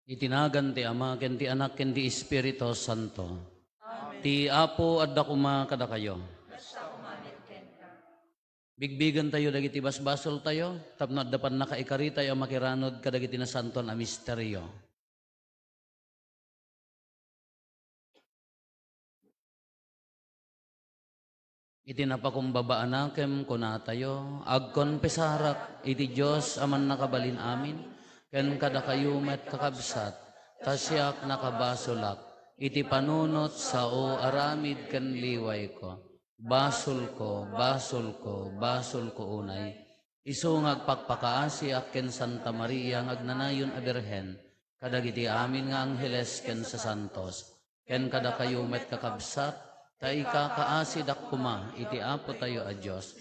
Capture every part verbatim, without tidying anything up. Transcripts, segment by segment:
Iti nagan ti Ama, ken ti Anak, ken ti Espiritu Santo. Amen. Ti Apo adda koma kadakayo. Basta umamin kenka. Bigbigentayo dagiti basbasoltayo, tapno adda pannakaikaritayo a makiranod kadagiti nasantoan a misterio. Iti napakumbaba a nakem, kunatayo, agkonfesarak iti Dios a Mannakabalin-amin, ken kadakayo met, kakabsat, ta siak nakabasolak iti panunot, sao, aramid ken liwayko. Basolko, basolko, basolko unay. Isu nga agpakpakaasiak ken Santa Maria nga agnanayon a Birhen, kadagiti amin nga angheles ken sasantos, ken kadakayo met, kakabsat, ta ikakaasidak koma iti Apotayo a Dios.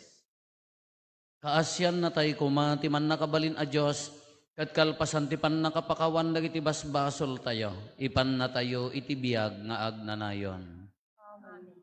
Kaasiannatay koma ti Mannakabalin a Dios, ket kalpasan ti pannakapakawan dagiti basbasoltayo, ipannatayo iti biag nga agnanayon. Amen.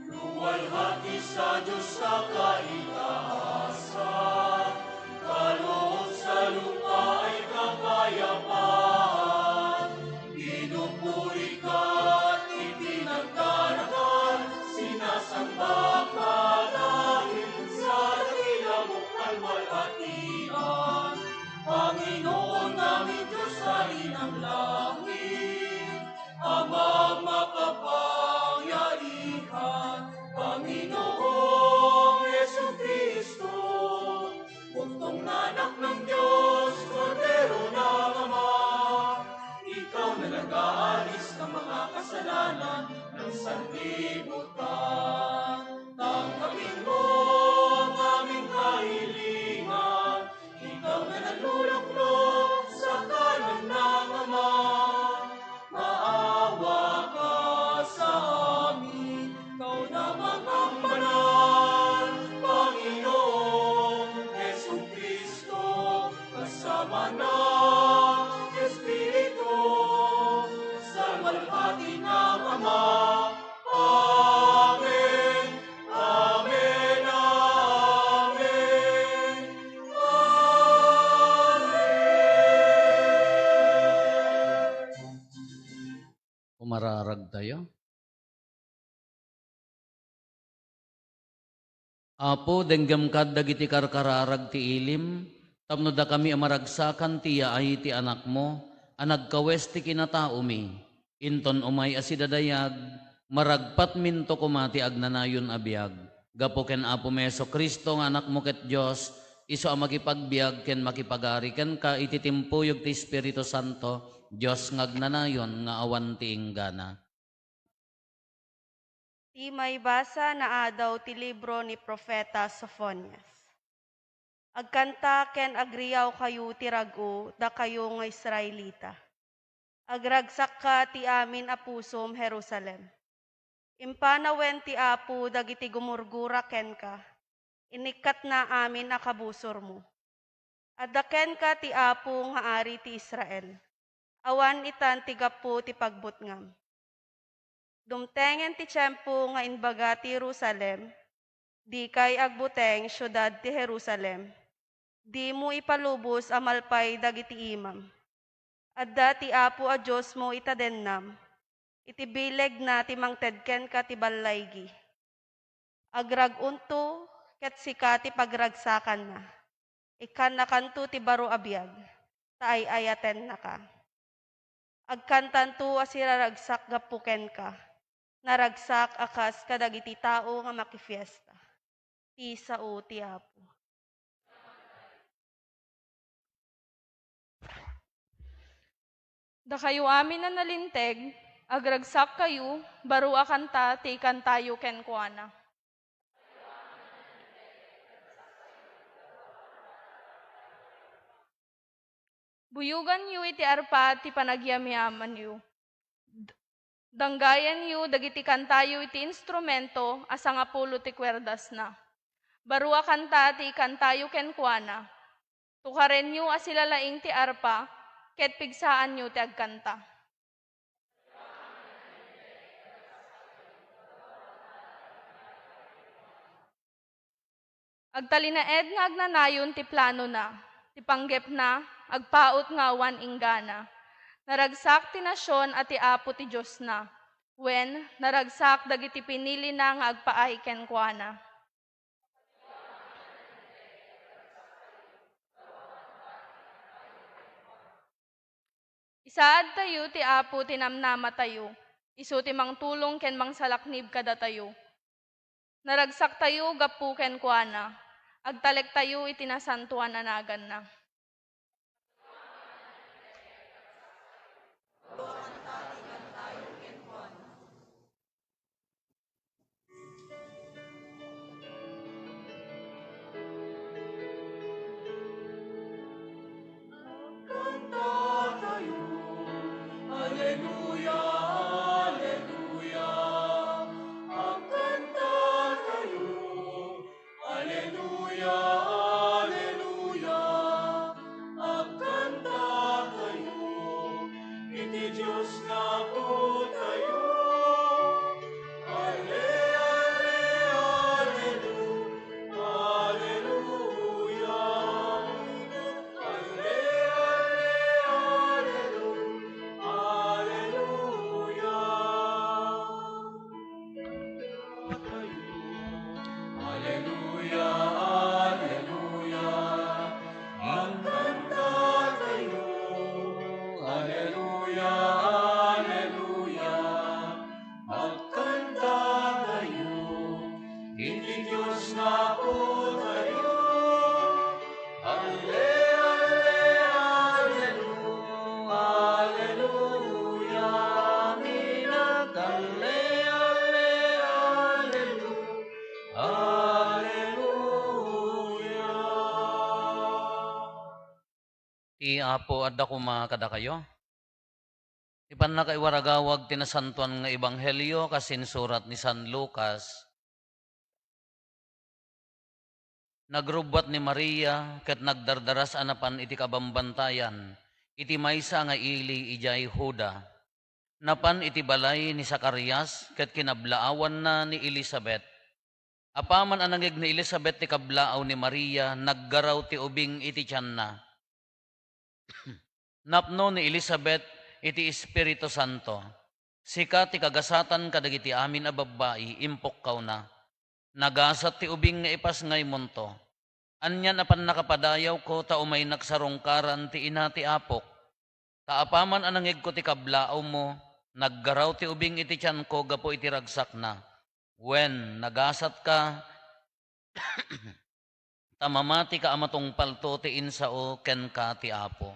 Luwalhati sa Dios a kaitaasan, kaloob sa lupa ay kapayapaan. Pinupurika ti pinagdanagan, sinasambak nga dahil sa dakila mo kalwalhatian. Panginoon namin Dios a inang langit, Amang makapangyarihan, Panginoong Jesucristo, bugtong nga Anak ng Diyos, Kordero ng Ama, ikaw na nag-aalis ng mga kasalanan ng sanlibutan. Tanggapin mo ang aming kahilingan, ikaw na naluluklok sa kanan ng Ama, maawa ka sa amin. Ikaw namang ang banal, Panginoong Jesucristo, kasama ng Espiritu, sa luwalhati ng Ama, Amen. Amen. Amen. Amen. Umararag tayo. Apo, denggem kad dagiti karkararag ti ilim, tapno dakami a maragsakan ti yaay ti Anakmo a nagkawes ti kinataomi. Inton umay a sidadayag, maragpatminto koma ti agnanayon a biag. Gapu ken Apomi Jesu-Cristo nga Anakmo ket Dios, isu a makipagbiag ken makipagari kenka iti timpuyog ti Espiritu Santo, Dios nga agnanayon nga awan ti inggana. Ti maibasa nga adaw ti libro ni Profeta Sofonias. Agkanta ken agriawkayo ti rag-o, dakayo nga Israelita. Agragsakka ti amin a pusom, Jerusalem. Impanawen ti Apo dagiti gumurgura kenka, inikkatna amin a kabusormo. Adda kenka ti Apo nga Ari ti Israel. Awan itan ti gapu ti pagbutngam. Dumtengen ti tiempo nga imbaga ti Jerusalem, "Dikay agbuteng, siudad ti Jerusalem. Dimo ipalubos a malpay dagiti imam. Adda ti Apo a Diosmo ita dennam. Iti bilegna ti mangted kenka ti ballaygi. Agrag-onto ket sika ti pagragsakanna. Ikkannakanto ti baro a biag, ta ay-ayatennaka. Agkantanto a siraragsak gapu kenka, naragsak a kas kadagiti tao nga makifiesta." Ti sao ti Apo. Dakayo amin a nalinteg, agragsakkayo, baro a kanta ti ikantayo kenkuana. Buyoganyo iti arpa ti panagyamyamanyo. D-, danggayanyo dagiti kantayo iti instrumento a sangapulo ti kuerdasna. Baro a kanta ti ikantayo kenkuana. Tukarenyo a silalaing ti arpa, ket pigsaanyo ti agkanta. Agtalinaed nga agnanayon ti planona, ti panggepna, agpaut nga awan inggana. Naragsak ti nasion a ti Apo ti Diosna, wen, naragsak dagiti pinilina nga agpaay kenkuana. Isaadtayo ti Apo ti namnamatayo, isu ti mangtulong ken mangsalaknib kadatayo. Naragsaktayo gapu kenkuana, agtalektayo iti nasantoan a naganna. Kantatayo, Alleluia, Alleluia. Agkantatayo, Alleluia, Alleluia. Agkantatayo iti Dios nga Apotayo. Alle, alle, alleluia, alleluia. Alle, alle, alleluia, alleluia. Alleluia, alleluia. Agkantatayo. Alleluia, alleluia. Agkantatayo iti Dios nga Apotayo. Alle, alle, allelu-, alleluia, amin. Alle, alle, allelu-, alleluia. Ti Apo adda koma kadakayo. Ti pannakaiwaragawag ti Nasantoan nga Ebanghelio kas insurat ni San Lucas. Nagrubbuat ni Maria ket nagdardaras a napan iti kabambantayan iti maysa nga ili idiay Juda. Napan iti balay ni Zacarias ket kinablaawanna ni Elisabet. Apaman a nangngeg ni Elisabet ti kablaaw ni Maria, naggaraw ti ubing iti tianna. Napno ni Elisabet iti Espiritu Santo. Sika ti kagasatan kadagiti amin a babbai, impukkawna. Nagasat ti ubing nga ipasngaymonto. Anian a pannakapadayawko ta umaynak sarungkaran ti ina ti Apok. Ta apaman a nangngegko ti kablaawmo, naggaraw ti ubing iti tianko gapu iti ragsakna. Wen, nagasatka, ta mamatika a matungpalto ti insao kenka ti Apo.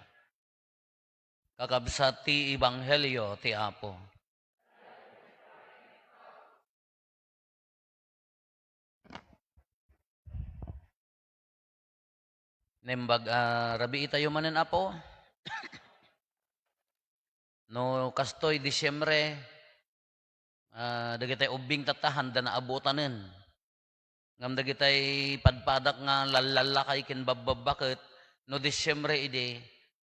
Kakabsat ti Ebanghelio ti Apo. Naimbag a rabii tayo manen, Apo. No kastoy, Disiembre, ah, dagitay ubbing tatta, handa na abutanen. Ngem dagitay padpadak nga lallallakay ken babbabbaket, no Disiembre idi,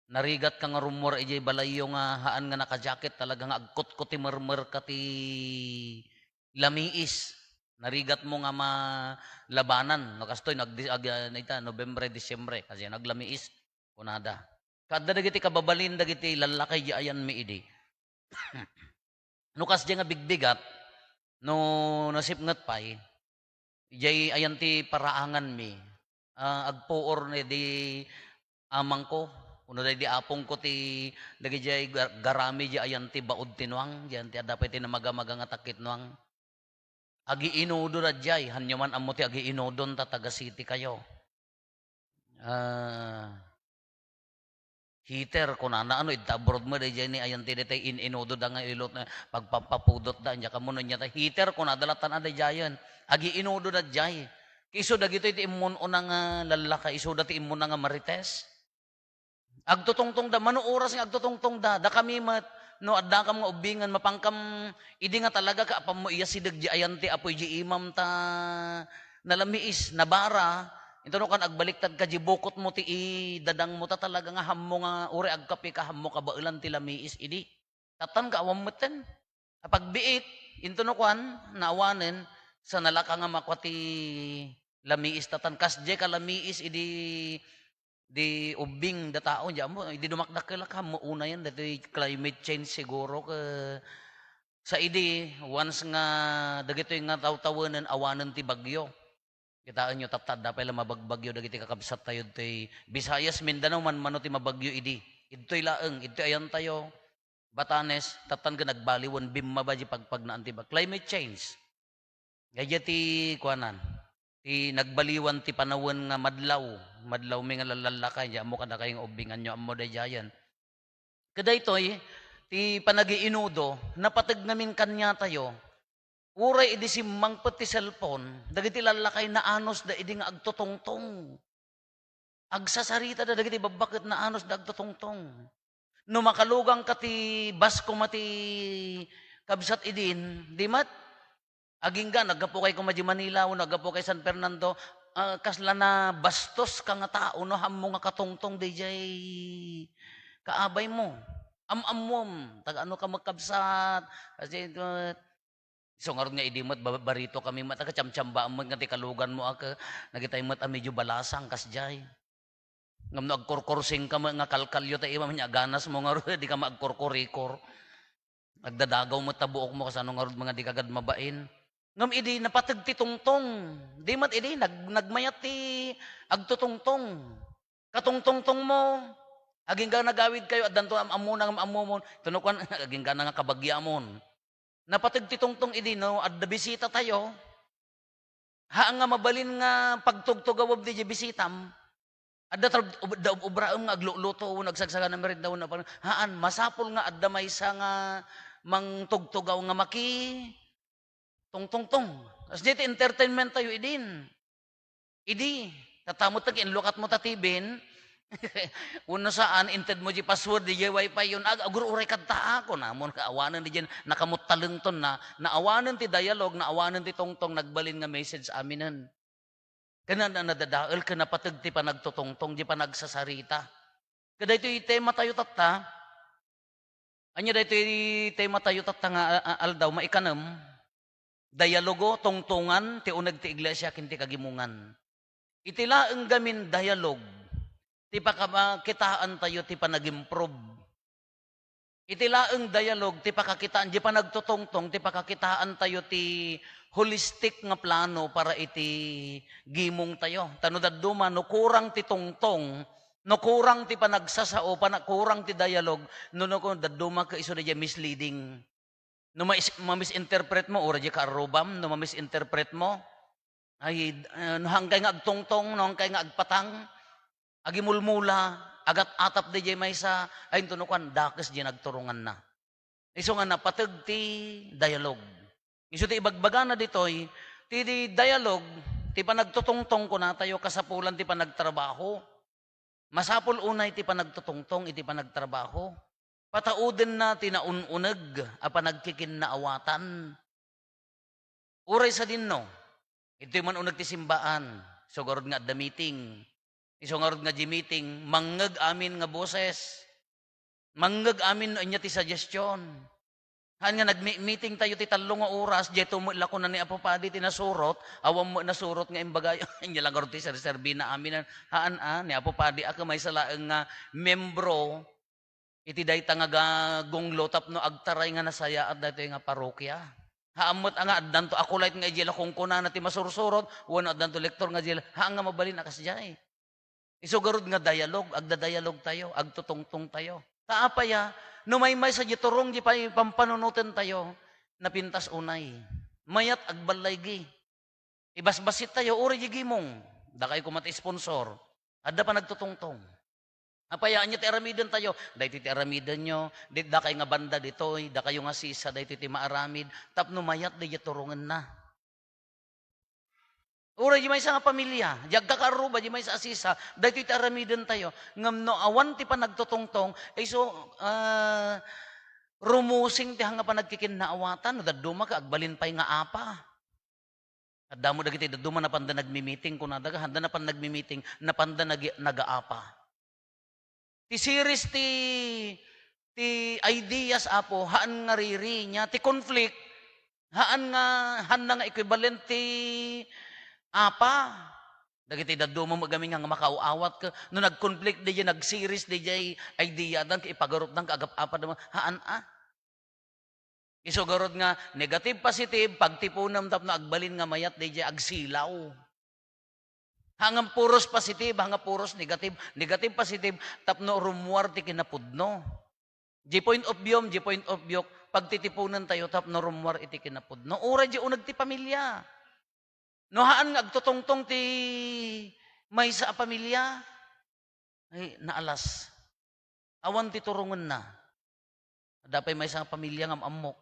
narigat ka nga rummuar idiay balayyo nga haan nga nakajaket, talaga nga agkutkuti mermer ka ti lamiis. Narigat mo nga malabanan. No kastoy, nag-, ag-, ah, ita, Nobyembre, Disiembre, kasi naglamiis, kunada. Kaadda dagiti kababalin, dagiti lallakay di ayanmi idi. No kasdiay nga bigbigat, no nasipnget pay, idiay ayan ti paraanganmi, ah, agpuor ni di amangko, wenno daydi apongko ti dagidiay ga-, garami di ayan ti baud ti nuang, di ayan ti adda pay ti namagamaga nga takit nuang. Agiinudo daydiay, hanyo man ammo ti agiinudon ta taga city kayo. Ah, heater, kunana, ano, idta abroad mo, daydiay ni ayan ti daytay in-inudo da nga ilot na pagpampapudot da, anya kamo no anya ta, heater, kunada latan a daydiayen. Agiinudo daydiay. Isu dagitoy ti immun-una nga lallaka, isu da ti immuna nga marites. Agtutungtong da, mano oras nga agtutungtong da, dakami met, no, addakam nga ubbingen, mapankam, idi nga talaga ka, apam mo iya sideg di ayan ti apoy di imam ta nalamiis, nabara, intono kan agbaliktad ka di bukot mo ti idadang mo ta talaga nga hammo nga, uray agkape ka, hammo kabaelan ti lamiis idi. Tattan ka, awan metten. Apagbiit, intono kuan, naawanen, sa nalaka nga makua ti lamiis tattan. Kasdiay ka lamiis idi di ubbing da tao, di ammo, idi dumakdakkel ka, hammo unayen, datoy climate change siguro, ke, sa idi, once nga, dagitoy nga tawtawenen, awanen ti bagyo. Kitaenyo, tatta, adda pay la mabagbagyo, dagiti kakabsat tayo, ditoy Visayas, Mindanao, man, mano ti mabagyo idi. Idtoy laeng, idtoy ayan tayo, Batanes, tattan ken nagbaliwen, bimmaba di pagpagnaan ti bag-, climate change. Daydiay ti kuanan, ti nagbaliwan ti panawen nga madlaw, madlawmi nga lallallakay, di ammo kadakay nga ubbinganyo, ammo daydiayen. Kadaytoy, ti panagiinudo, napateg ngamin kaniatayo, uray idi simmangpet ti cellphone, dagiti lallakay naanusda idi nga agtutungtong. Agsasaritada dagiti babbaket, naanusda agtutungtong. No makalugang ka ti bus koma ti kabsat idin, di met. Agingga, naggapu kay koma di Manila wenno naggapu kay San Fernando, ah, kasla nabastos ka nga tao no hammo nga katungtong daydiay kaabaymo. Am-ammom, taga ano ka met kabsat, kasi, uh, Isu ngarud nga idi met ba-, barito kami met, agatiamtiambaam met nga ti kaluganmo a ke-, nagitay met a medyo balasang kasdiay. Ngem no agkurkursing ka met nga kalkalyo ta imam, nya ganas mo ngarud, di ka maagkurkurikor. Agdadagaw met ta buokmo, kasano ngarud nga di ka gad mabain. Ngem idi napateg ti tungtong, di met idi nag-, nagmayat ti agtutungtong. Katungtungtong mo, agingga nagawid kayo, addanto am-ammona nga am-ammomon. Ito no kuan, agingga na nga kabagiamon. Napateg ti tungtong idi no adda bisita tayo. Haan nga mabalin nga pagtugtugawem diay bisitam. Adda tra-, ob-, da ob-, obraem nga agluluto, wenno agsagsaga na merienda, wenno pa-, haan, masapul nga adda maysa nga mangtugtugaw nga maki-, tungtungtong. Kasdiay ti entertainment tayo idin. Idi, tatta met ti inlukat mo ta T V-n, wenno saan, inted mo di password, di wifi yon, ag-, agur-uray kadta, a, kunamon, awanen di diay nakamuttalengton na, naawanen ti dialogue, naawanen ti tungtong, nagbalin nga message aminen. Ken na, na, nadadael, ken napateg ti panagtutungtong, di panagsasarita. Kadaytoy tema tayo tatta, Ania daytoy tema tayo tatta nga, a-, a-, aldaw, maikanem, dialogo, tungtongan ti uneg ti iglesia ken ti kagimongan. Iti laeng gamin dialogue, ti pakamakitaan tayo ti panagimprove. Iti laeng dialogue, ti pakakitaan, di panagtutungtong, ti pakakitaan tayo ti holistic nga plano para iti gimong tayo. Ta no dadduma, no kurang ti tungtong, no kurang ti panagsasao, pana-, kurang ti dialogue, no, no, kung dadduma ket isu daydiay misleading. No mais-, ma-misinterpret mo, uray di kaarrubam, no ma-misinterpret mo, ay, eh, no hangkay nga agtungtong, no hangkay nga agpatang, agimulmula, agat-atap daydiay maysa, ay, intono kuan, dakes di nagturonganna. Isu nga napateg ti dialogue. Isu ti ibagbagana ditoy, ti, ti dialogue, ti panagtutungtong kunatayo, kasapulan ti panagtrabaho. Masapul unay ti panagtutungtong iti panagtrabaho. Pataudenna ti naun-uneg a panagkikinnaawatan. Uray sadinno, idtoy man uneg ti simbaan, isu ngarud nga adda meeting. Isu ngarud nga di meeting, mangngeg amin nga boses. Mangngeg amin no ania ti suggestion. Haan nga nagmi-, meeting tayo ti tallo nga oras, diay to met la kuna ni Apo Padi ti nasurot, awan met nasurot nga imbagayo. Ania lang ngarud ti serserbina amin. Haan a, ni Apo Padi a ket maysa laeng nga membro iti dayta nga ga-, gunglo tapno agtaray nga nasayaat daytoy nga parokia. Haan met a nga addanto a kulay nga idiay la kunkunana ti masursurot, wenno addanto lektor nga idiay la, haan nga mabalin a kasdiay. Isu garud nga dialogue, agdadialogue tayo, agtutungtong tayo. Ta apay a, no maymaysa di turong di pay pampanunoten tayo, napintas unay. Mayat agballaygi. Ibasbasit tayo, uray di gimong. Dakay koma ti sponsor. Adda panagtutungtong. Apay a, ania ti aramiden tayo? Daytoy ti aramidenyo, di, dakay nga banda ditoy, dakayo nga sisa, daytoy ti maaramid, tapno mayat di turongenna. Uray di maysa nga pamilia, di agkakaarruba, di maysa a sisa, daytoy ti aramiden tayo. Ngem no awan ti panagtutungtong, isu, ah, rumusing ti hanga panagkikinnaawatan, no dadduma ka, agbalin pay nga apa. Adda mo dagiti dadduma napanda nagmi-meeting, kunada, handa napan nagmi-meeting, napanda nag-, nagaapa. Ti series ti, ti ideas, Apo, haan nga riri niya. Ti conflict, haan nga, haan na nga equivalent ti apa. Dagiti dadduma met gamin nga makaaw-awat ka, no nag-conflict diay, nag-series diay idea dan, ket ipagarupdan, ket agap-apa da, haan a. Isu garud nga negative, positive, pagtipunem tapno agbalin nga mayat diay agsilaw. Haan nga puros positive, haan nga puros negative, negative, positive, tapno rummuar ti kinapudno. Di point of view, di point of view, pagtitipunen tayo tapno rummuar iti kinapudno. Uray di uneg ti pamilia. No haan nga agtutungtong ti maysa a pamilia, ay, naalas. Awan ti turongenna. Adda pay maysa nga pamilia nga am-ammok.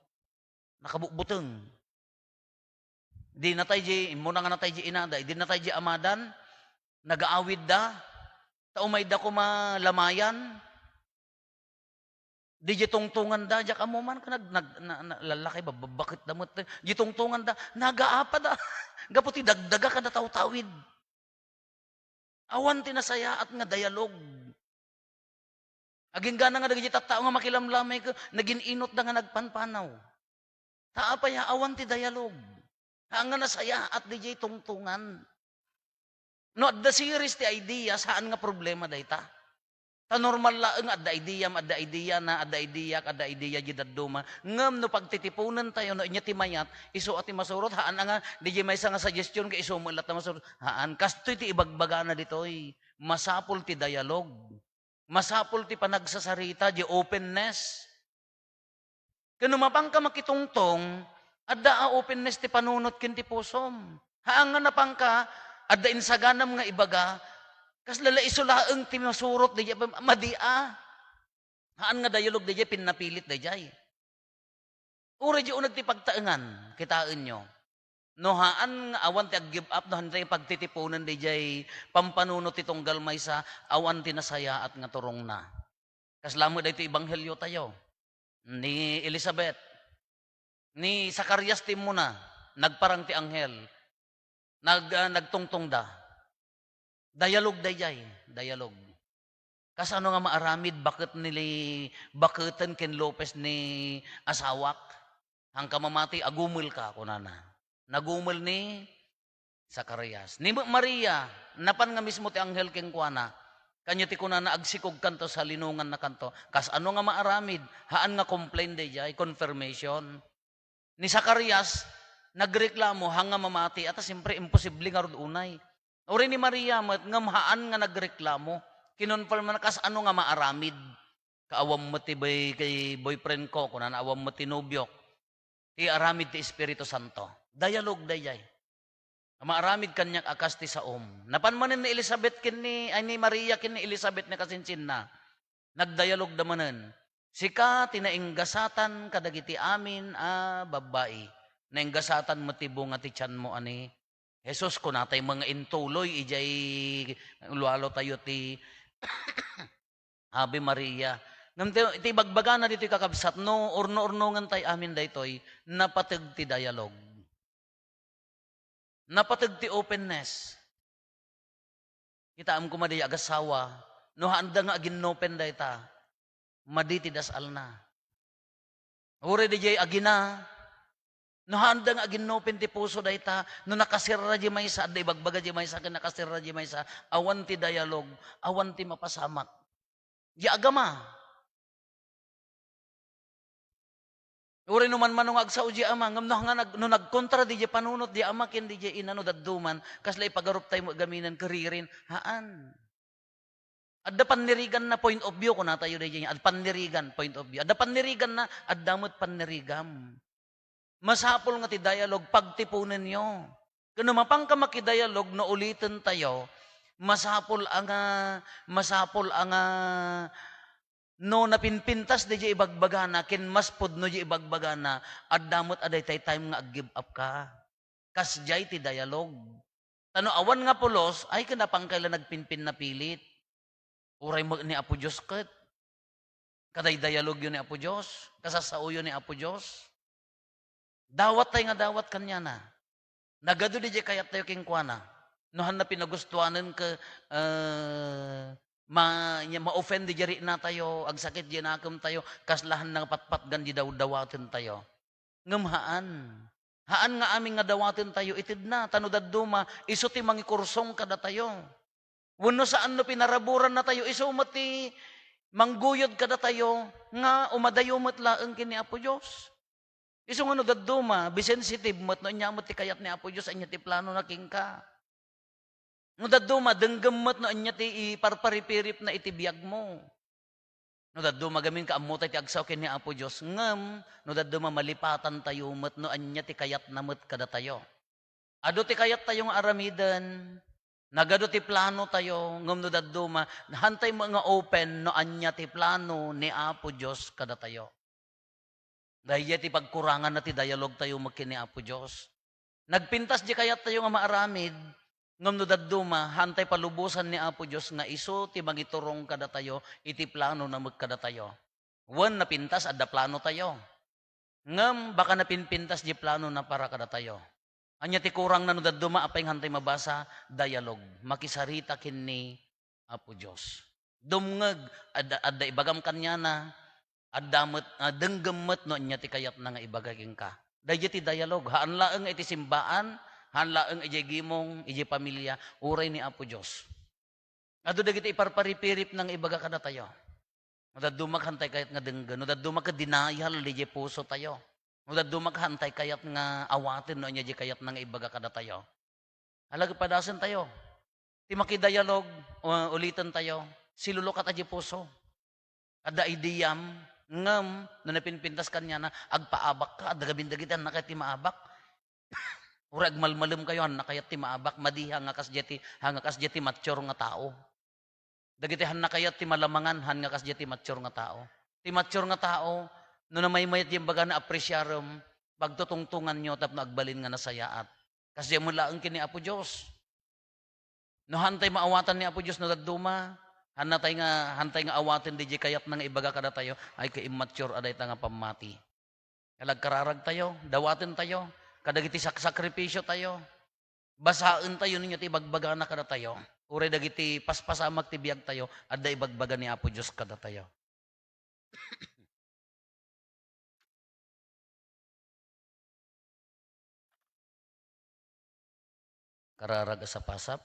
Nakabutbuteng. Di natay di, immuna nga natay di inada, di natay di amadan, nagaawidda, ta umayda koma lamayan. Di, di tungtunganda, diak ammo man, nag-, nag-, na-, na-, lalakay, babbaketda met. Di tungtunganda, nagaapada. Gapu ti dagdaga kada tawtawid. Awan ti nasayaat nga dialogue. Aginggana nga dagiti tattao nga makilamlamay ket nagin-inotda nga nagpanpanaw. Ta apay a awan ti dialogue. Haan nga nasayaat diay tungtungan. No adda series ti ideas, haan nga problema dayta. Ta normal laeng nga adda idea, adda idea na, adda idea, adda idea di dadduma. Ngem no pagtitiponen tayo, no inya ti mayat, isu a ti masurot, haan a nga, di maysa nga suggestion nga isu met latta masurot. Haan, kastoy ti ibagbagana ditoy. Masapul ti dialogue. Masapul ti panagsasarita, di openness. Ken no mapanka makitungtong, adda a openness ti panunot ken ti pusom. Haan nga napanka, adda insaganam nga ibaga, kasla la isu laeng ti masurot daydiay, madi a. Haan nga dialogue daydiay, pinnapilit daydiay. Uray di uneg ti pagtaengan, kitaenyo. No haan nga awan ti ag-give up, no haan ti pagtitiponen daydiay pampanunot ti tunggal maysa, awan ti nasayaat nga turongna. Kasla met daytoy ebanghelio tayo. Ni Elizabeth, ni Zacarias ti immuna, nagparang ti anghel, nag-, ah, nagtungtongda. Dialogue daydiay, dialogue. Kasano nga maaramid baket ni, baketen ken Lopez ni asawak? Haanka mamati, agumelka, kunana. Nagumel ni Zacarias. Ni Maria, napan nga mismo ti anghel kenkuana. Kaniana ti kunana, agsikogkanto, salinongannakanto. Kasano nga maaramid? Haan nga complain daydiay, confirmation. Ni Zacarias, nagreklamo, haan nga mamati. Ata, siyempre, imposible ngarud unay. Uray ni Maria met, ngem haan nga nagreklamo. Kinonfirm na, kasano nga maaramid? Kaawan met ti boy-, kay boyfriend ko, kunana, awan met ti nobiok. Ti aramid ti Espiritu Santo. Dialogue daydiay. Maaramid kaniak a kas ti saom. Napan manen ni Elizabeth ken ni, ay, ni Maria ken ni Elizabeth ni kasinsinna. Nagdialogda manen. Sika ti nainggasatan kadagiti amin a babbai. Nainggasatan met ti bunga ti tianmo a ni Jesus, kunatay nga intuloy idiay lualo tayo ti Ave Maria. Ngem ti, ti ibagbagana ditoy, kakabsat, no urno-urnongen tay amin daytoy, napateg ti dialogue. Napateg ti openness. Kitaem koma diay agassawa, no haanda nga agin-open dayta, madi ti das-alna. Uray diay agina, no haanda nga agin-open ti puso dayta, no nakasirra diay maysa, adda ibagbaga diay maysa ken nakasirra diay maysa, awan ti dialogue, awan ti mapasamak. Diay agama. Uray no manmano nga agsao diay ama, ngem no nga nag-, no nagkontra diay panunot diay ama ken diay ina, no dadduman, kasla ipagarup tayo met gaminen karirin, haan. Adda panniriganna, point of view, kunatayo diay, adda pannirigan, point of view. Adda panniriganna, adda met pannirigam. Masapul nga ti dialogue, pagtiponenyo. Ken no mapanka makidialogue, no uliten tayo, masapul a nga, masapul a nga, no napinpintas diay ibagbagana, ken mas pudno diay ibagbagana, adda met a daytay time nga ag-give up ka. Kasdiay ti dialogue. Ta no awan nga pulos, ay, ken napanka la nagpinpinnapilit. Uray met ni Apo Dios ket. Kadaydialogyo ni Apo Dios, kasassaoyo ni Apo Dios. Dawat tayo nga dawat kaniana. Nagadu diay kayattayo kenkuana. No haanna pinagustuanen ket, eh, ma-, ma-offend diay riknatayo, agsakit diay nakemtayo, kasla haanna nga patpatgan diay dawdawaten tayo. Ngem haan. Haan nga amin nga dawaten tayo, itedna, ta no dadduma, isu ti mangikursong kadatayo. Wenno saan no pinaraburanna tayo, isu met ti mangguyod kadatayo nga umadayo met laeng ken ni Apo Dios. Isu nga no dadduma, be sensitive met no ania met ti kayat ni Apo Dios, ania ti planona kenka. No dadduma, denggem met no ania ti iparparipiripna iti biagmo. No dadduma gamin, kaammo tay ti agsao ken ni Apo Dios, ngem no dadduma, malipatan tayo met no ania ti kayatna met kadatayo. Adu ti kayattayo nga aramiden, nagadu ti plano tayo, ngem no dadduma, hantay met nga open no ania ti plano ni Apo Dios kadatayo. Daydiay ti pagkuranganna ti dialogue tayo met ken ni Apo Dios. Nagpintas di kayattayo nga maaramid, ngem no dadduma, hantay palubosan ni Apo Dios nga isu ti mangiturong kadatayo iti planona met kadatayo. Wen, napintas, adda plano tayo. Ngem baka napinpintas di planona para kadatayo. Ania ti kurangna no dadduma, apay nga hantay mabasa? Dialogue. Makisarita ken ni Apo Dios. Dumngeg, adda, adda ibagam kaniana, adda met, ah, denggem met no ania ti kayatna nga ibaga kenka. Daydiay ti dialogue. Haan laeng iti simbaan, haan laeng idiay gimong, idiay pamilia, uray ni Apo Dios. Adu dagiti iparparipiripna nga ibaga kadatayo. No dadduma, hantay kayat nga denggen. No dadduma, ket denial diay puso tayo. No dadduma, hantay kayat nga awaten no ania diay kayatna nga ibaga kadatayo. Alagipadasen tayo. Ti makidialogue, uh, uliten tayo, silulukat a diay puso. Adda ideyam, ngem no napinpintas kaniana, agpaabak ka, adda gamin dagiti haan nga kayat ti maabak. Uray agmalmalem kayo, haan nga kayat ti maabak, madi, haan nga kasdiay ti, haan nga kasdiay ti mature nga tao. Dagiti haan nga kayat ti malamangan, haan nga kasdiay ti mature nga tao. Ti mature nga tao, no namaymayat diay imbagana, apresiarem, pagtutungtonganyo tapno agbalin nga nasayaat. Kasdiay met laeng ken ni Apo Dios. No hantay maawatan ni Apo Dios no dadduma, hantay nga, hantay nga awaten diay kayatna nga ibaga kadatayo, ay, ka-immature a dayta nga pammati. Nagkararag tayo, dawaten tayo, kadagiti saksakripisyo tayo, basaen tayo no ania ti ibagbagana kadatayo. Uray dagiti paspasamak ti biag tayo, adda ibagbaga ni Apo Dios kadatayo. Kararag a sapasap.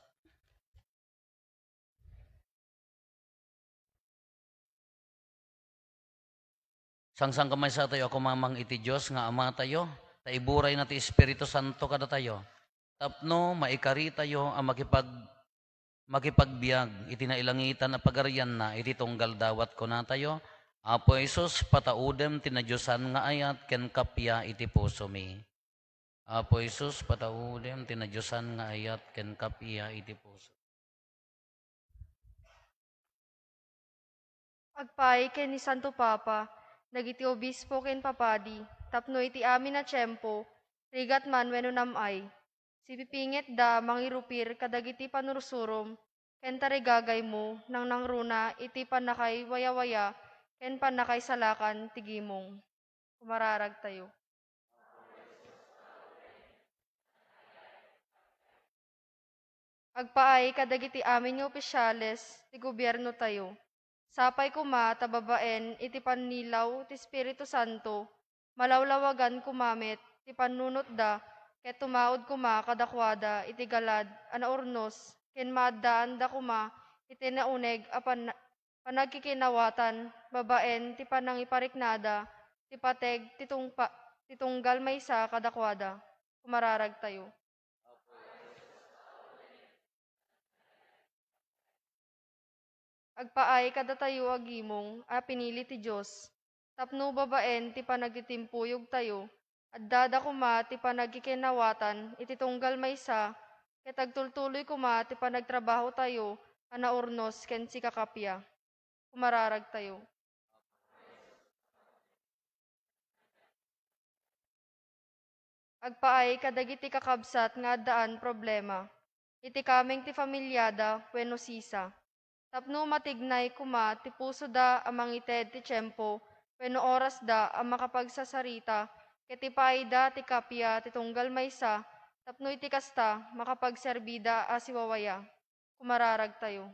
Sangsankamaysa tayo a kumamang iti Dios nga Ama tayo, ta iburayna ti Espiritu Santo kadatayo, tapno maikaritayo a makipag-, makipagbiag iti nailangitan a pagarianna iti tunggal dawat. Kunatayo, Apo Jesus, pataudem ti nadiosan nga ayat ken kappia iti pusomi. Apo Jesus, pataudem ti nadiosan nga ayat ken kappia iti puso. Agpaay ken ni Santo Papa, dagiti obispo ken papadi, tapno iti amin a tiempo, rigat man wenno nam-ay, sipipingitda mangirupir kadagiti panursurom ken tarigagaymo nangnangruna iti pannakaiwayawaya ken pannakaisalakan ti gimong. Kumararagtayo. Agpaay kadagiti amin nga opisyales ti gobiernotayo. Sapay koma ta babaen iti pannilaw ti Espiritu Santo, malawlawagan koma met ti pannunotda ket tumaud koma kadakuada iti galad a naurnos ken maaddaanda koma iti nauneg a pan-, panagkikinawatan babaen ti panangipariknada ti pateg ti tungpa-, ti tunggal maysa kadakuada. Kumararagtayo. Agpaay kadatayo a gimong a pinili ti Dios, tapno babaen ti panagtitimpuyogtayo, addada koma ti panagkikinawatan iti tunggal maysa, ket agtultuloy koma ti panagtrabahotayo a naurnos ken sikakappia. Kumararagtayo. Agpaay kadagiti kakabsat nga addaan problema iti kameng ti familiada wenno sisa, tapno matignay koma ti pusoda a mangited ti tiempo wenno orasda a makapagsasarita ket ipaayda ti kappia ti tunggal maysa tapno iti kasta, makapagserbida a siwawaya. Kumararagtayo.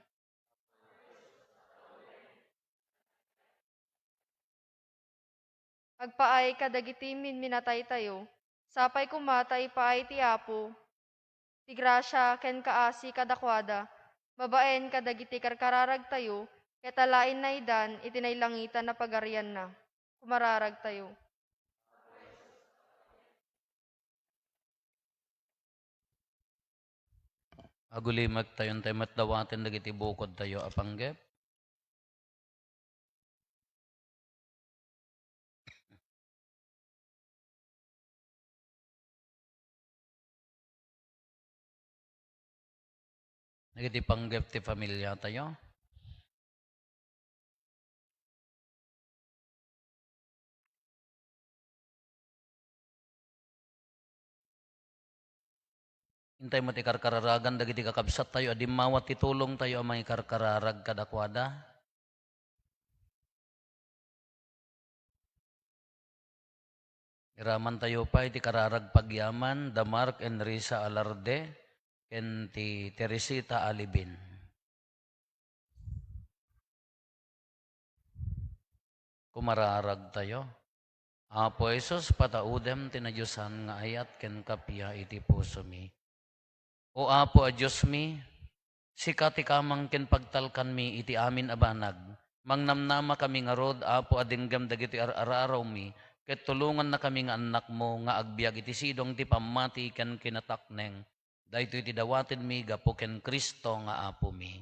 Agpaay kadagiti minminataytayo, sapay koma ta ipaay ti Apo ti grasia ken kaasi kadakuada, babaen kadagiti karkararagtayo, ket alaen naaydan iti nailangitan a pagarianna. Kumararagtayo. Agulimektayo, intay met dawaten dagiti bukodtayo a panggep. Dagiti panggep ti familiatayo. Intay met ikarkararagan dagiti kakabsattayo a dimmawa ti tulongtayo a mangikarkararag kadakuada. Iramantayo pay ti kararag pagyaman da Mark and Risa Alarde ken ti Teresita Alibin. Kumararagtayo. Apo Jesus, pataudem ti nadiosan nga ayat ken kappia iti pusomi. O Apo a Diosmi, sika ti kamang ken pagtalkanmi iti amin a banag. Mangnamnamakami ngarud, Apo, a denggem dagitoy ar-ararawmi, ket tulongannakami nga annakmo nga agbiag iti sidong ti pammati ken kinatakneng. Daytoy ti dawatenmi gapu ken Cristo nga Apomi.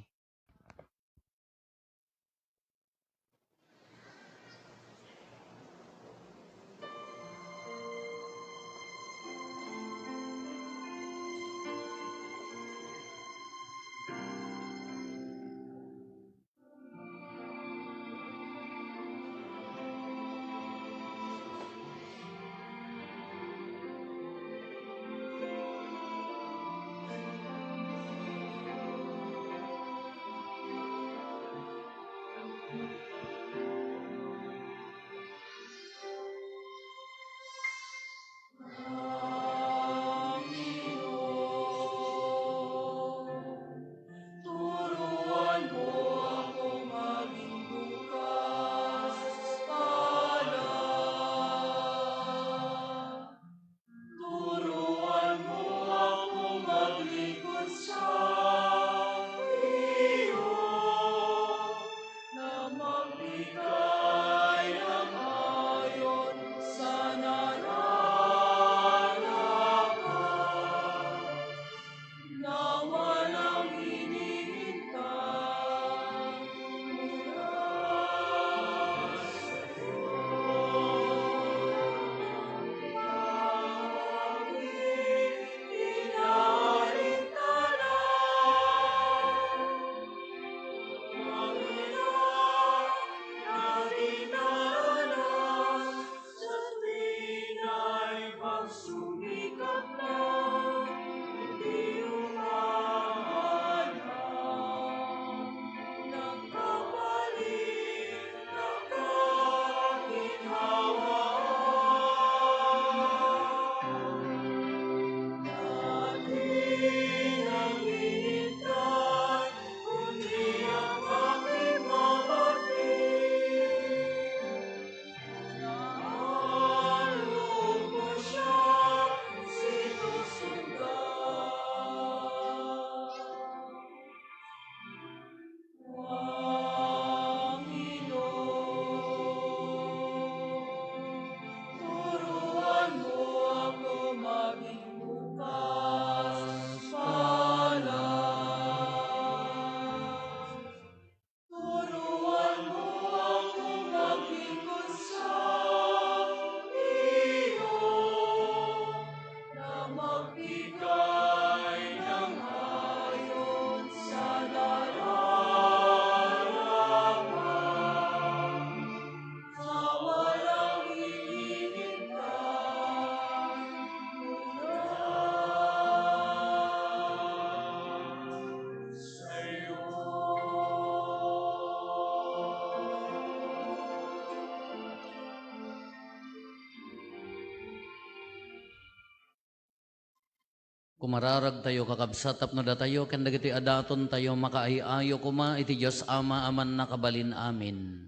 Kumararagtayo, kakabsat, tapno datayo ken dagitoy a datontayo makaay-ayo koma iti Dios Ama a Mannakabalin-amin.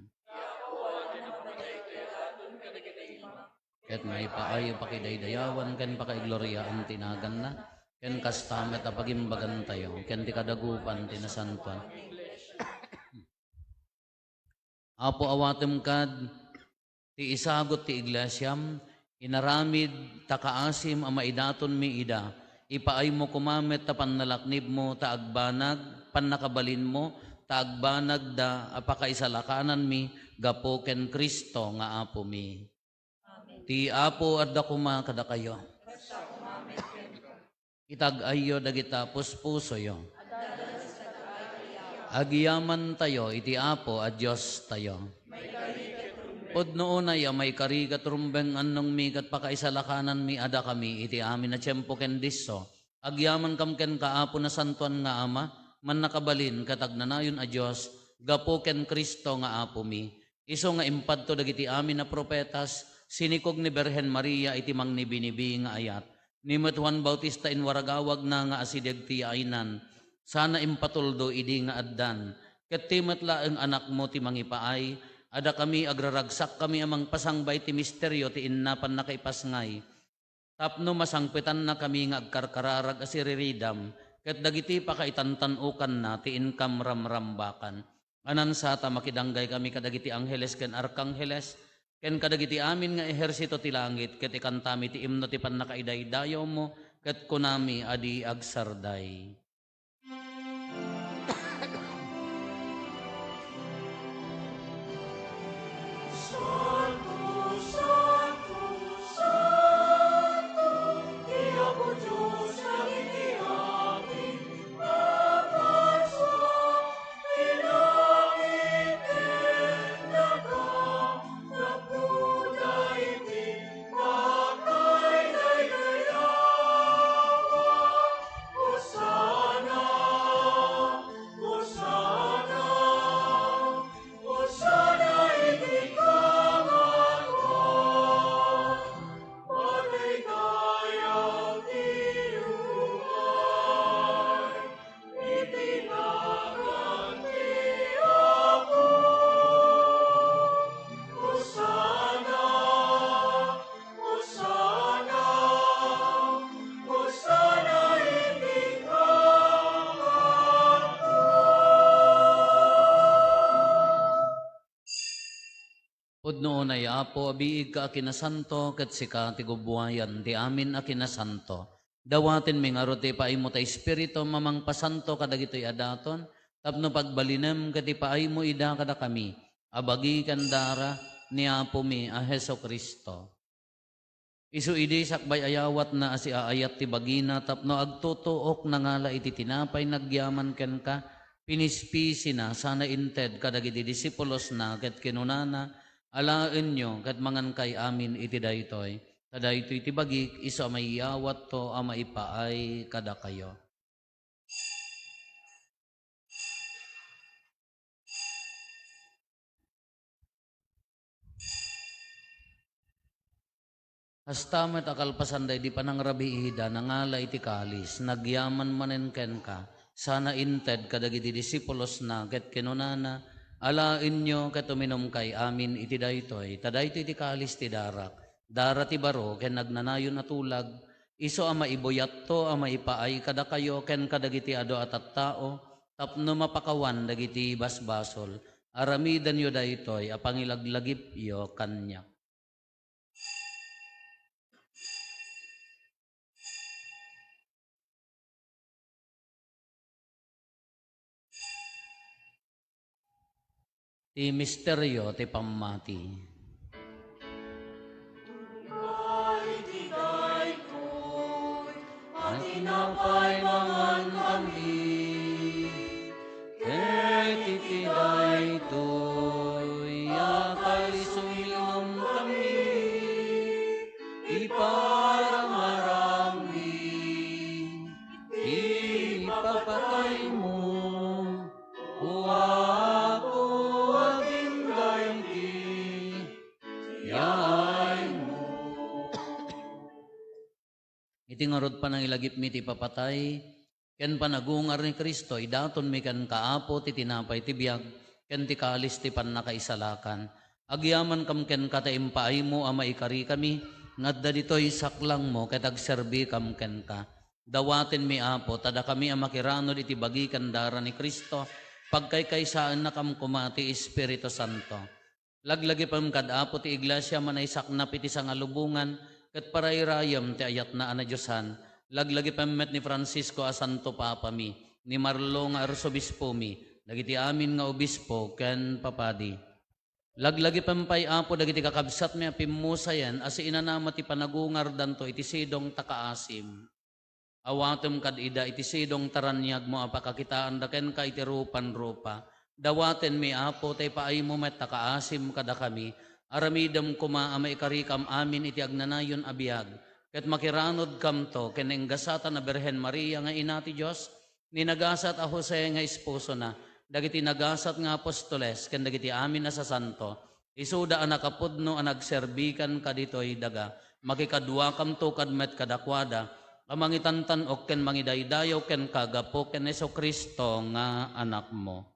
Ket maipaay a pakidaydayawan ken pakaigloriaan ti naganna, ken kasta met a pagimbagantayo ken ti kadagupan ti nasantoan. Apo, awatem kad ti isagut ti iglesiam, inaramid ta kaasim a maidatonmi ida. Ipaaymo koma met ta pannalaknibmo ta agbanag, pannakabalinmo ta agbanagda a pakaisalakananmi gapu ken Cristo nga Apomi. Amen. Ti Apo adda koma kadakayo. Itag-ayyo dagita puspusoyo. Agiyamantayo iti Apo a Diostayo. Pudno unay a maikari ket rumbeng annongmi ket pakaisalakananmi a dakami iti amin a tiempo ken disso. Agyamankam kenka, Apo, Nasantoan nga Ama, Mannakabalin ket Agnanayon a Dios, gapu ken Cristo nga Apomi. Isu nga impadto dagiti amin a profetas, sinikog ni Birhen Maria iti mangnibinibi nga ayat. Ni met Juan Bautista inwaragawagna nga asideg ti yaaynan, sana impatuldo idi nga addan. Ket ti met laeng Anakmo ti mangipaay, a dakami agraragsakkami a mangpasangbaay ti misterio ti inna pannakaipasngay. Tapno masangpetannakami nga agkarkararag a siriridam, ket dagiti pakaitantan-okanna ti inkam ramrambakan. Anansa ta makidanggay kami kadagiti angheles ken arkangheles, ken kadagiti amin nga ehersito ti langit, ket ikantami ti imno ti pannakaidaydayawmo, ket kunami a di agsarday. Pudno unay, Apo, a biigka a kinasanto, ket sika ti gubuayan ti amin a kinasanto. Dawatenmi ngarud ti ipaaymo ta Espiritu a mangpasanto kadagitoy a daton, tapno pagbalinem ket ipaaymo ida kadakami a bagi ken dara ni Apomi a Jesu-Cristo. Isu idi sakbay ayawatna a siaayat ti bagina tapno agtutuok, nangala iti tinapay, nagyaman kenka, pinispisina, sana inted kadagiti disipulosna, ket kinunana, "Alaenyo ket mangankay amin iti daytoy, ta daytoy ti bagik, isu a maiyawatto a maipaay kadakayo." Kasta met a kalpasan daydi panangrabiida, nangala iti kalis, nagyaman manen kenka, sana inted kadagiti disipulosna, ket kinunana, "Alaenyo ket uminumkay amin iti daytoy, ta daytoy ti kalis ti darak, dara ti baro ken agnanayon a tulag, isu a maibuyatto a maipaay kadakayo ken kadagiti adu a tattao, tapno mapakawan dagiti basbasol. Aramidenyo daytoy a pangilaglagipyo kaniak." Ti misterio ti pammati. Tunggal iti daytoy a tinapay mangankami, ket iti daytoy a kalis uminumkami, iparangarangmi ti ipapataymo, O Apo, agingga iti yaaymo. Iti Ngarud, panangilagipmi ti ipapatay ken panagungar ni Cristo, idatonmi kenka, Apo, ti tinapay ti biag ken ti kalis ti pannakaisalakan. Agyamankam kenka ta impaaymo a maikarikami nga adda ditoy saklangmo ket agserbikam kenka. Dawatenmi, Apo, ta dakami a makiranod iti bagi ken dara ni Cristo, pagkaykaysaennakam koma ti Espiritu Santo. Laglagipem kad Apo ti Iglesia a manaysaknap iti sangalubongan ket parayrayem ti ayatna a nadiosan. Laglagipem met ni Francisco a Santo Papami, ni Marlo nga Arsobispomi, dagiti amin nga obispo ken papadi. Laglagipem pay, Apo, dagiti kakabsatmi a pimmusayen a siinanama ti panagungardanto iti sidong ta kaasim. Awatem kad ida iti sidong ta raniagmo a pakakitaanda kenka iti rupan-rupa. Dawatenmi, Apo, ta ipaaymo met ta kaasim kadakami. Aramidem koma a maikarikam amin iti agnanayon a biag, ket makiranodkamto ken ni gasatan a Birhen Maria nga Ina ti Dios, ni nagasat a Jose nga esposona, dagiti nagasat nga apostoles, ken dagiti amin a sasanto, isuda a nakapudno a nagserbikan kaditoy daga. Makikaduakamto kad met kadakuada a mangitantan-ok ken mangidaydayaw kenka gapu ken Jesu-Cristo nga Anakmo.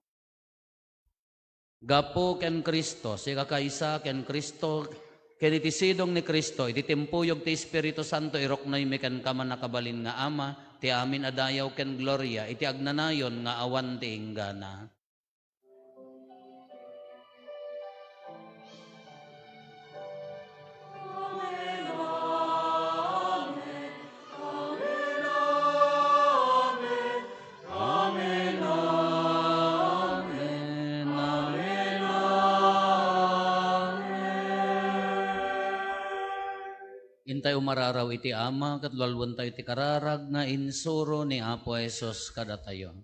Gapu ken Cristo, sikakaysa ken Cristo, ken iti sidong ni Cristo, iti timpuyog ti Espiritu Santo, iruknoymi kenka, mannakabalin nga Ama, ti amin a dayaw ken gloria iti agnanayon nga awan ti inggana. Intay umararaw iti Ama, ket lualuentayo ti kararag nga insuro ni Apo Jesus kadatayo.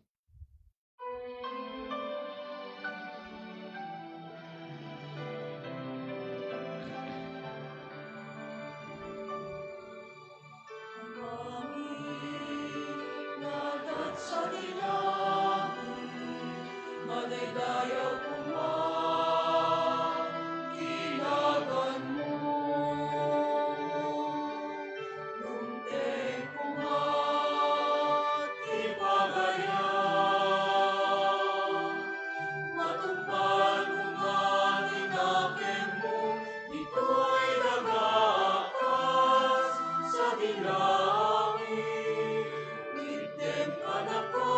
Lumteng koma ti pagayam, matungpal koma ti nakemmo, ditoy daga a kas sadi langit. Itdem kadaka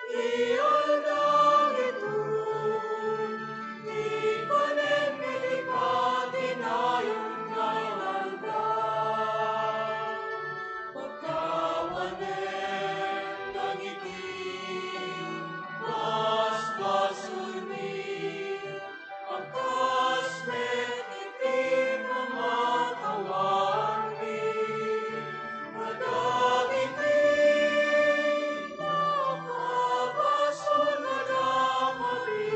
ti aldaw ditoy, ti kanen iti patinayon nga inaldaw. Pakawanen dagiti basbasolmi, a kas met iti pamatawarmi kadagiti nakabasol nga dakami.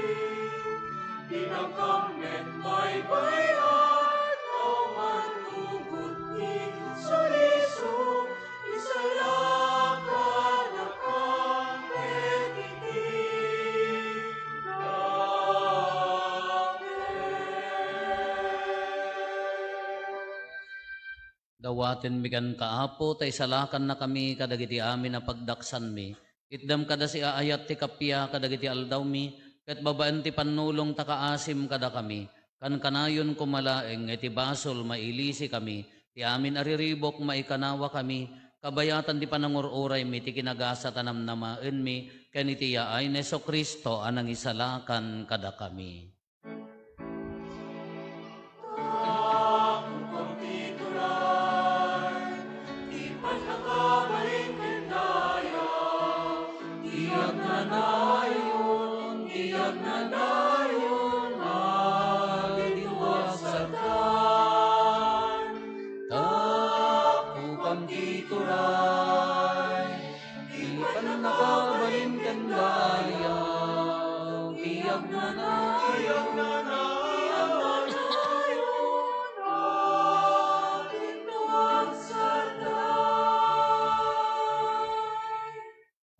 Dinakam met baybay-an, awan ugot ti sulisog, isalakadakam ket iti dapit. Dawatenmi kenka, Apo, ta isalakannakami kadagiti amin a pagdaksanmi. Itdem kada siaayat ti kappia kadagiti aldawmi, ket babaen ti pannulong ta kaasim kadakami. Kankanayon koma laeng nga iti basol mailisikami, ti amin a riribuk maikanawakami, kabayatan ti panangur-uraymi ti kinagasat a namnamaenmi, ken iti yaay ni Jesu-Cristo a nangisalakan kadakami. Tapokam ti turay, ti pannakabalin ken dayag, ti agnanayon, ti agnanayon, agdinduag sardaan. Tapokam ti turay, ti pannakabalin ken dayag, ti agnanayon, ti agnanayon, agdinduag sardaan.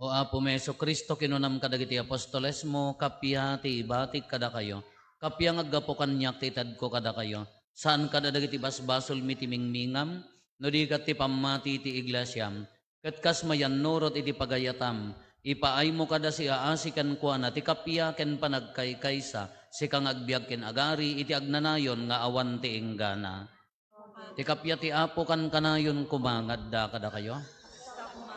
O Apomi Jesu-Cristo, kinunam kadagiti apostolesmo, kappia ti ibatik kadakayo, kappia nga aggapu kaniak ti itedko kadakayo, saan kada dagiti basbasolmi ti mingmingam, No di ket ti pammati ti iglesiam, ket kas mayannurot iti pagayatam, ipaaymo kada siaasi kenkuana ti kappia ken panagkaykaysa, sika nga agbiag ken agari iti agnanayon nga awan ti inggana. Ti kappia ti Apo kankanayon koma nga adda kadakayo.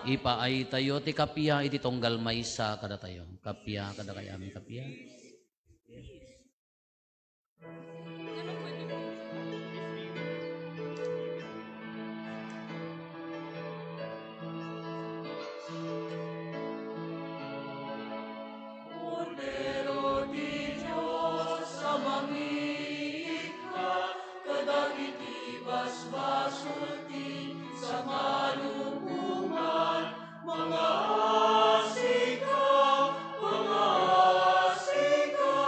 Ipaaytayo ti kappia iti tunggal maysa kadatayo. Kappia kadakayo, amin, kappia. Kordero ti Dios a mangiikkat kadagiti basbasol ti sangaluboman, mangaasika, mangaasika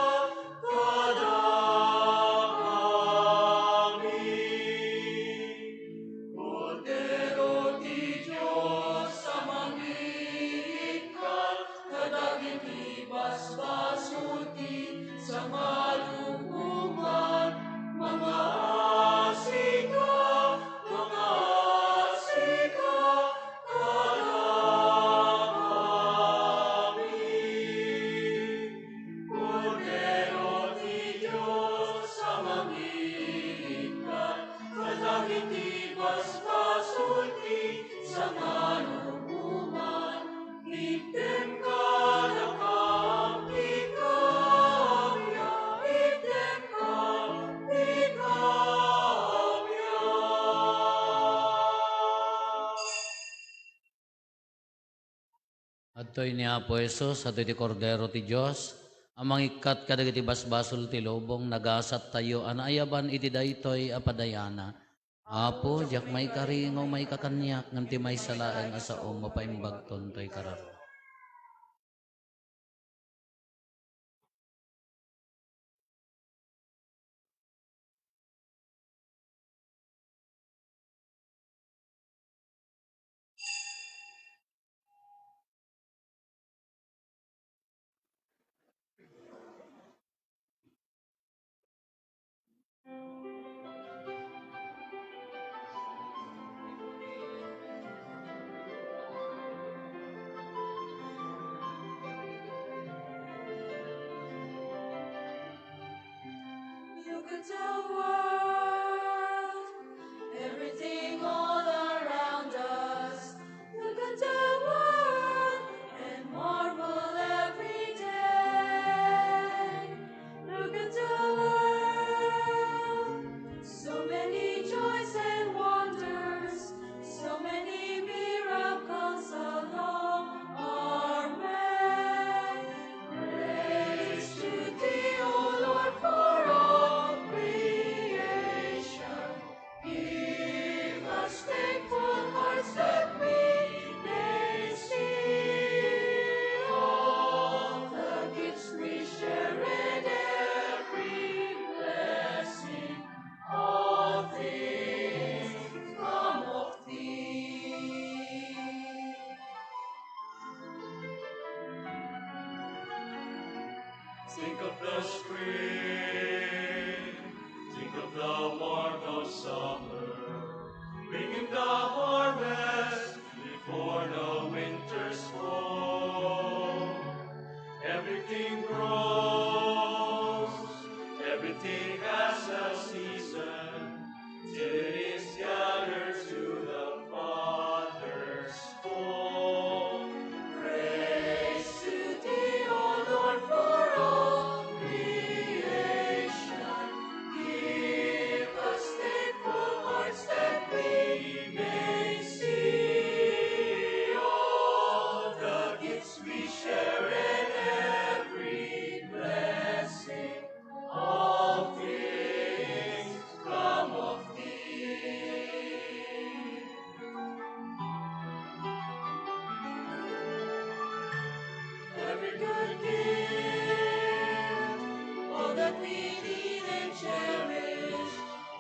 kadakami. Kordero ti Dios a mangiikkat kadagiti basbasol ti sangaluboman, mangaasika, mangaasika kadakami. Kordero ti Dios a mangiikkat kadagiti basbasol ti sangaluboman, itdem kadakam ti kaawia, itdem kadakam ti kaawia. Adtoy ni Apo Jesus, adtoy ti Kordero ti Dios, a mangikkat kadagiti basbasol ti lubong, nagasattayo a naayaban iti daytoy a padayana. Apo, diak maikari nga umayka kaniak, ngem ti maysa laeng a saom, mapaimbagton toy kararua. Look at the world, everything all around us. Look at the world and marvel every day. Look at the world, so many joys and wonders, so many miracles along our way. Praise to thee, O Lord, for all creation. Give us thankful hearts that we may see all the gifts we share and every blessing. All things come of thee. Think of the spring, think of the warmth of summer, bringing the harvest before the winter's fall. Everything grows, everything has a season, till it is gathered to the Father's fold. Praise to thee, O Lord, for all creation. Give us thankful hearts that we may see all the gifts we share and every blessing. All things come of thee. Every good gift, all that we need and cherish,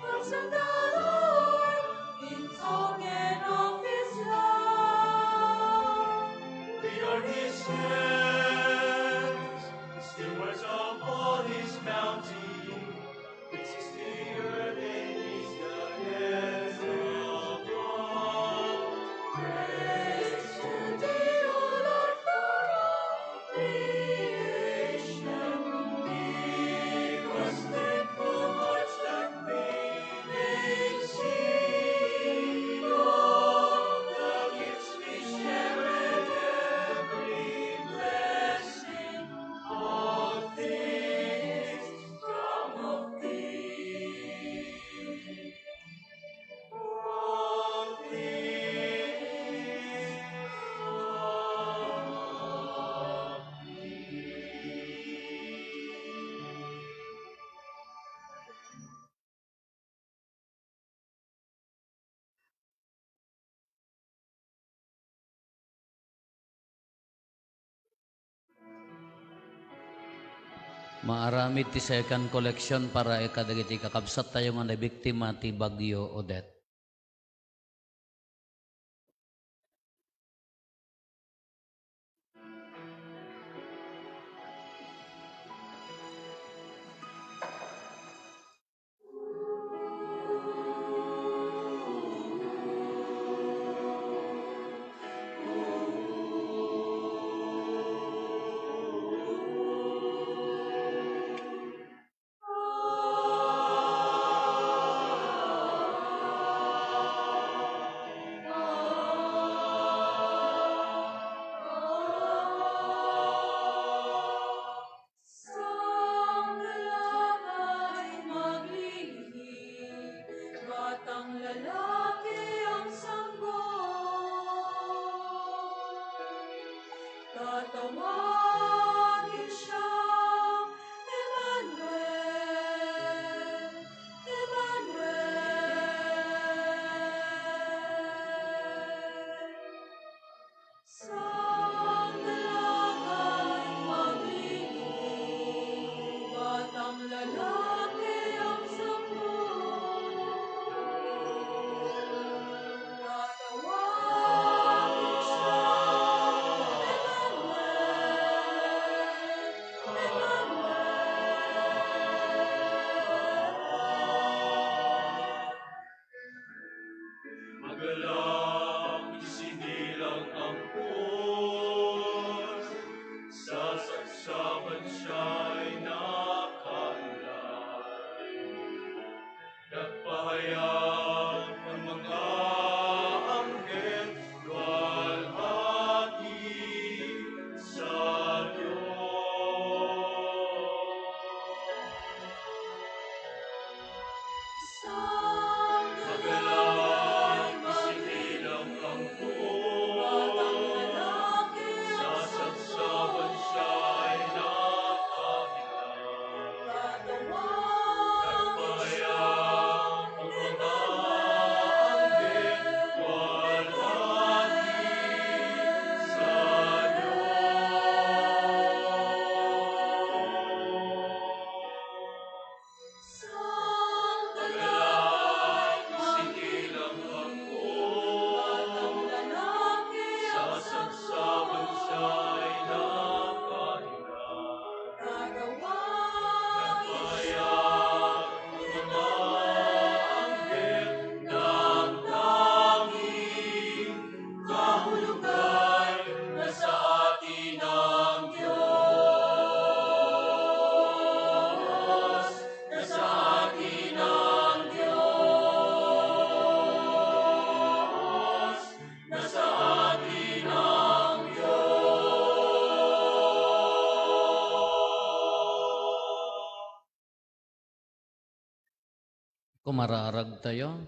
comes from the Lord, in token of his love. We are his heirs, stewards of all his bounty. This is the earth and is the heaven above. Maaramid ti second collection para kadagiti kakabsattayo nga nabiktima ti Bagyo Odette. Sanggalangay maglilihi, batang lalaki ang sanggol. Tatawagin siyang Emmanuel, Emmanuel. Sanggalangay maglilihi, batang lalaki ang sanggol. Tatawagin siya, Emmanuel, Emmanuel. Magalang, isinilang ang Dios, sasabsaban siya'y nakaanlay. Nagpahayag ang mga anghel, luwalhati sa Dios. Nasa atin ang Diyos, nasa atin ang Diyos, nasa atin ang Diyos. Kumaraarag tayo.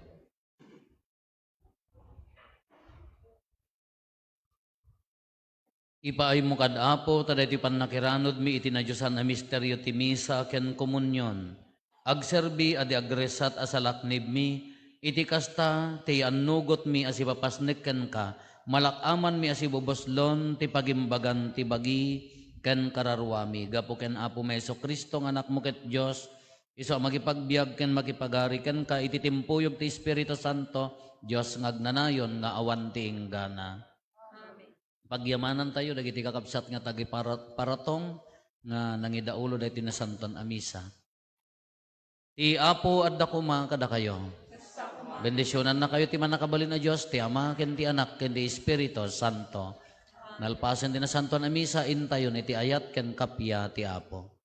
Ipaaymo kad Apo, ta daytoy pannakiranudmi iti nadiosan a misterio ti misa ken komunion, agserbi a di agresat a salaknibmi, iti kasta, ti annugotmi a sipapasnek kenka, malak-amanmi a sibubuslon ti pagimbagan ti bagi ken kararuami. Gapu ken Apomi Jesu-Cristo nga Anakmo ket Dios, isu a makipagbiag ken makipagari kenka iti timpuyog ti Espiritu Santo, Dios nga agnanayon nga awan ti inggana. Amen. Pagyamanantayo dagiti kakabsat nga tagipara-, paratong nga nangidaulo daytoy nasanton a misa. Ti Apo adda koma kadakayo. Bendisionannakayo ti Mannakabalin a Dios, ti Ama, ken ti Anak, ken ti Espiritu Santo. Nalpasen ti nasantoan a misa, intayon iti ayat ken kappia ti Apo.